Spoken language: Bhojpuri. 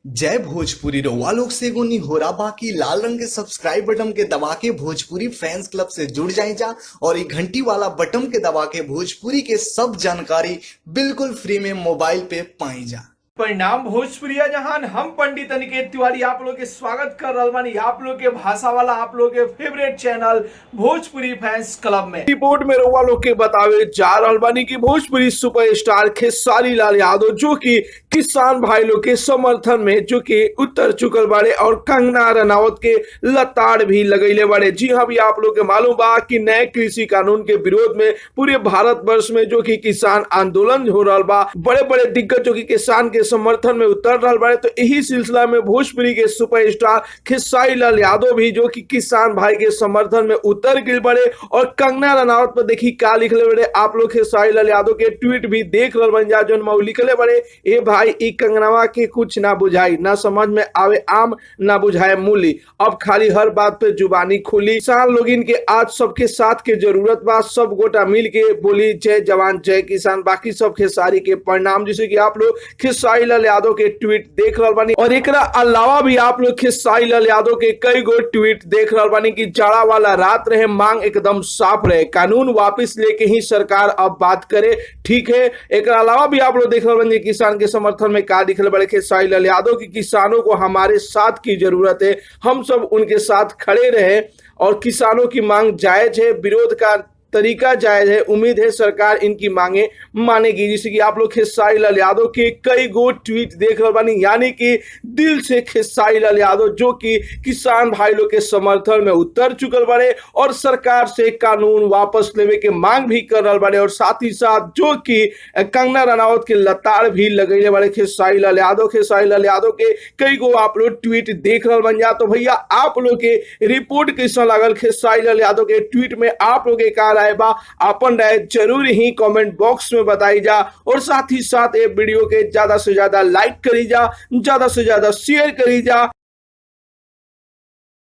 जय भोजपुरी। रउआ लोग से एगो निहोरा बाकी लाल रंग के सब्सक्राइब बटन के दबा के भोजपुरी फैंस क्लब से जुड़ जाए जा और ये घंटी वाला बटन के दबा के भोजपुरी के सब जानकारी बिल्कुल फ्री में मोबाइल पे पाई जा। परिणाम भोजपुरिया जहान, हम पंडित अनिकेत तिवारी आप लोग के स्वागत कर रहल बानी आप लोग के भाषा वाला आप लोग के favourite channel Bhojpuri fans club में। रिपोर्ट में रउआ लोग के बतावे जा रहल बानी कि भोजपुरी सुपरस्टार खेसारी लाल यादव जो कि किसान भाई लोग के समर्थन में जो कि उतर चुकल बाड़े और कंगना रनावत के लताड़ भी लगैले बाड़े। जी हाँ भी आप लोग के मालूम बा कि नए कृषि कानून के विरोध में पूरे भारत वर्ष में जो कि किसान आंदोलन हो रहा बा, बड़े बड़े दिग्गज जो कि किसान के समर्थन में उतर रहा बाड़े। तो यही सिलसिला में भोजपुरी के सुपरस्टार खेसारी लाल यादव भी जो कि किसान भाई के समर्थन में उतर गए बड़े और कंगना रनावत पर देखी का लिखले बड़े। आप लोग खेसारी लाल यादव के ट्वीट भी देख रहल बन जा जौन में उ लिखले बड़े, ए भाई ई कंगनावा के कुछ ना बुझाई, ना समझ में आवे आम ना बुझाए मूली, अब खाली हर बात पे जुबानी खुली। किसान लोगिन के आज सबके साथ के जरूरत बा, सब गोटा मिल के बोली जय जवान जय किसान। बाकी सब खेसारी के प्रणाम। जैसे कि आप लोग खेसारी लाल यादव के ट्वीट देख रहल बानी और एकरा अलावा भी आप लोग खेसारी लाल यादव के कई गो ट्वीट देख रहल बानी कि जाड़ा वाला रात रहे, मांग एकदम साफ रहे, कानून वापस लेके ही सरकार अब बात करे, ठीक है। एकरा अलावा भी आप लोग देख रहल बानी किसान के समर्थन में का लिखल बड़े खेसारी लाल यादव की किसानों को हमारे साथ की जरूरत है, हम सब उनके साथ खड़े रहे और किसानों की मांग जायज है, विरोध का तरीका जायज है, उम्मीद है सरकार इनकी मांगे मानेगी। जैसे कि आप लोग खेसारी लाल यादव के कई गो ट्वीट देख रहे बानी, यानी कि दिल से खेसारी लाल यादव जो कि किसान भाई लोग के समर्थन में उतर चुकल बाड़े और सरकार से कानून वापस लेवे के मांग भी कर रहा बाड़े और साथ ही साथ जो कि कंगना रनावत के लताड़ भी लगैले बाड़े खेसारी लाल यादव। खेसारी लाल यादव के कई गो आप लोग ट्वीट देख रहा बन जा। तो भैया आप लोग के रिपोर्ट कैसा लागल खेसारी लाल यादव के ट्वीट में, आप लोग के का राय बा, अपन राय जरूर ही कमेंट बॉक्स में बताई जा और साथ ही साथ ये वीडियो के ज्यादा से ज्यादा लाइक करी जा, ज्यादा से ज्यादा शेयर करी जा।